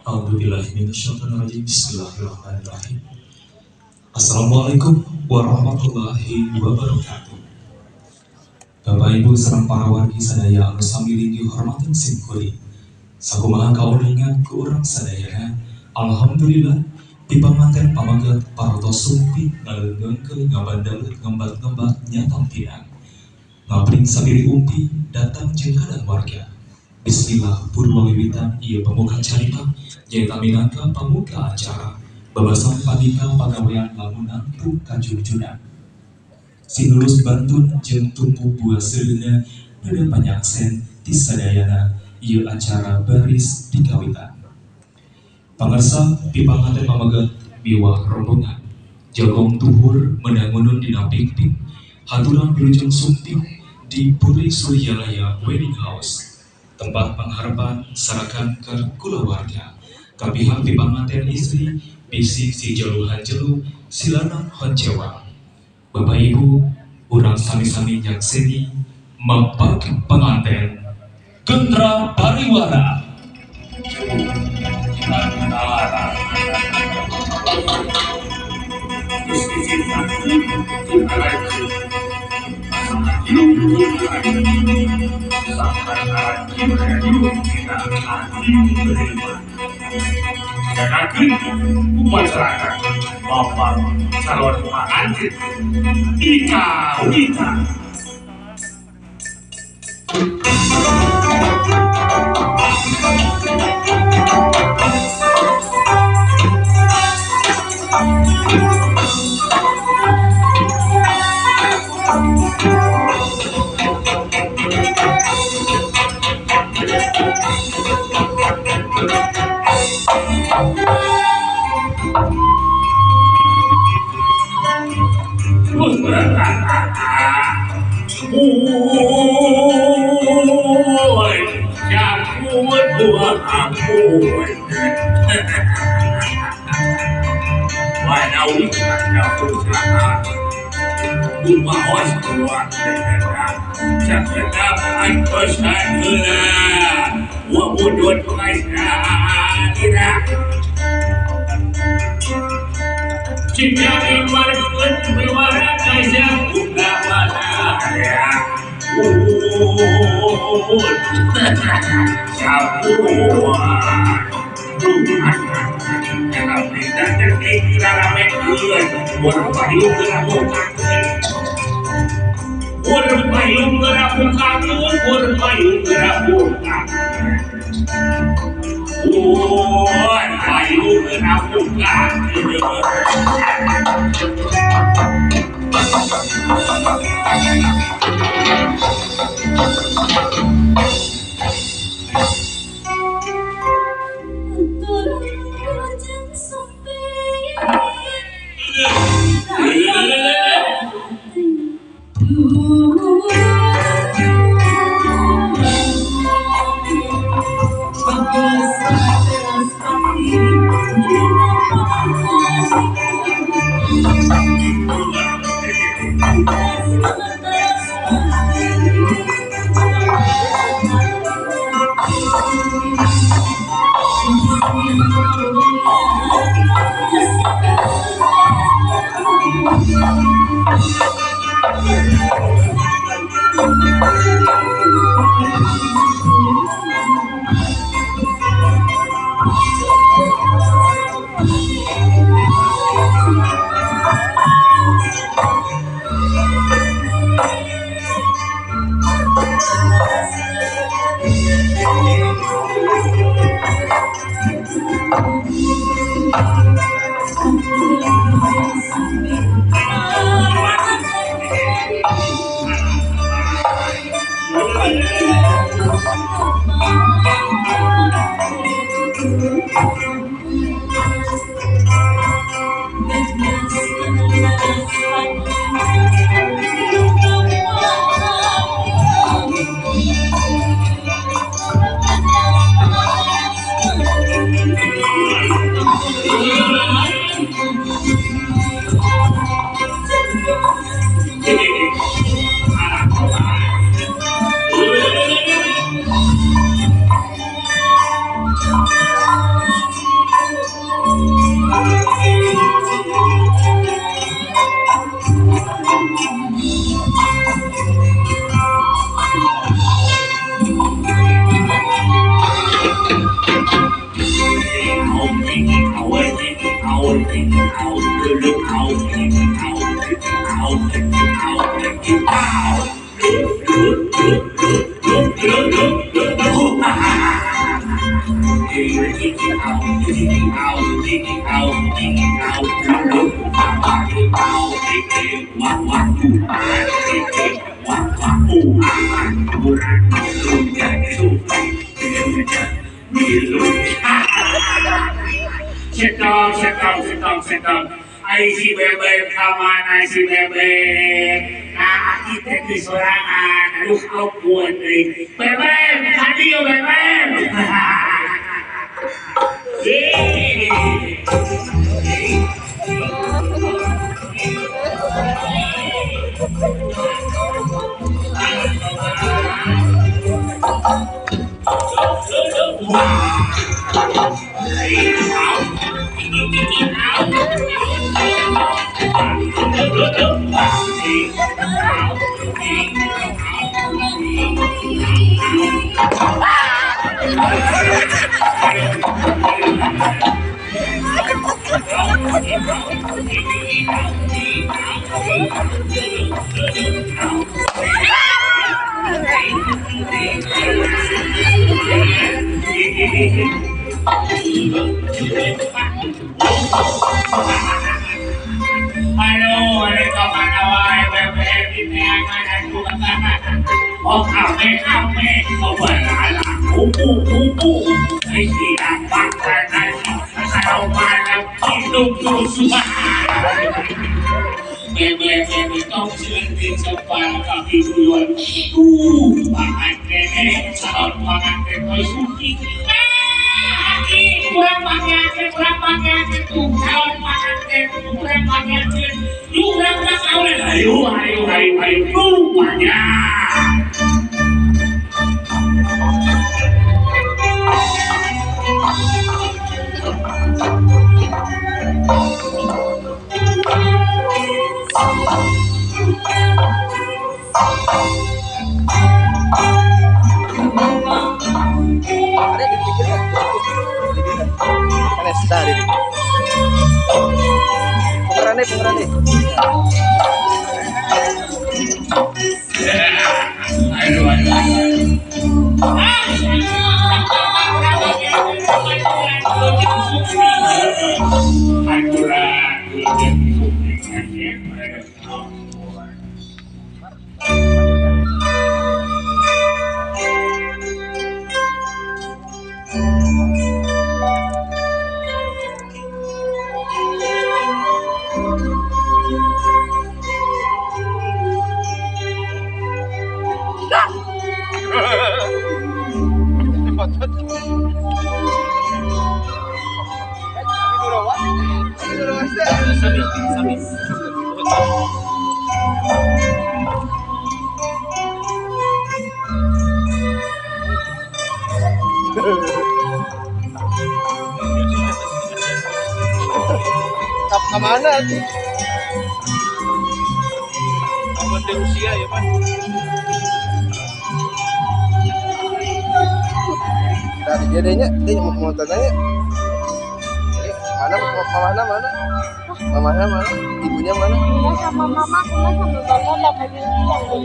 A'udzubillahi minasyaitonirrajim. Bismillahirrahmanirrahim. Assalamualaikum warahmatullahi wabarakatuh. Bapak Ibu sareng para wargi sadaya anu sami linggih hormaten simkuring. Sakumaha kauningan ku urang sadayana, alhamdulillah pipanganten pameget parantos sumping ngaleungkeun ngabandalut ngembat-ngembat nyatampinan. Ngapring sabiri umpi datang jeung kadang warga. Bismillah purwa wiwitan ieu pamuka carita nyaeta minangka pamuka acara babasan padika pagawean lamunan tu kajujuna. Sinulus bantun jeung tumpu buah seureuna neudeuh panyaksen ti sadayana ieu acara baris dikawitan. Pangersa pipanganten pameget miwah rombongan jagong tuhur meunang ngunun dina pingping haturan wilujeng sumping di Putri Suryalaya Wedding House, tempat pengharapan sarakan ke kulawarga kapihak pipanganten istri bisi si jelu hanjelu silanang honcewang. Bapak Ibu urang sami-sami nyakseni mapag penganten Gentra Pariwara. Masyarakat bapak calon pengantin Ika Wita. Sit down, sit down, sit down, sit down. Ai si Bebek kamana si Bebek? Nah, kita di sorangan. Aduh, ampun euy. Bebek, kadieu Bebek. Aduh, mereka mana wae Bebek di neangan aku. Oh, kame kame, oh balala, kupu kupu, siapa kalau malam hidup terus. Bebek bebek tong selentin sepal kaki duluan. Panganten, calon panganten koi suki. Kurang panganten, kurang panganten tuh calon panganten, kurang panganten, kurang panganten. Ayo, ayo, ayo, ayo, rupanya. Pengerane. Aduh, aduh, aduh. Kemana tuh? Amat usia ya Pak. Tadi dia dehnya, dia mau tanya. Mana mamanya mana? Mamanya mana? Ibunya mana? Iya sama mama, sama bapak, bapaknya hilang.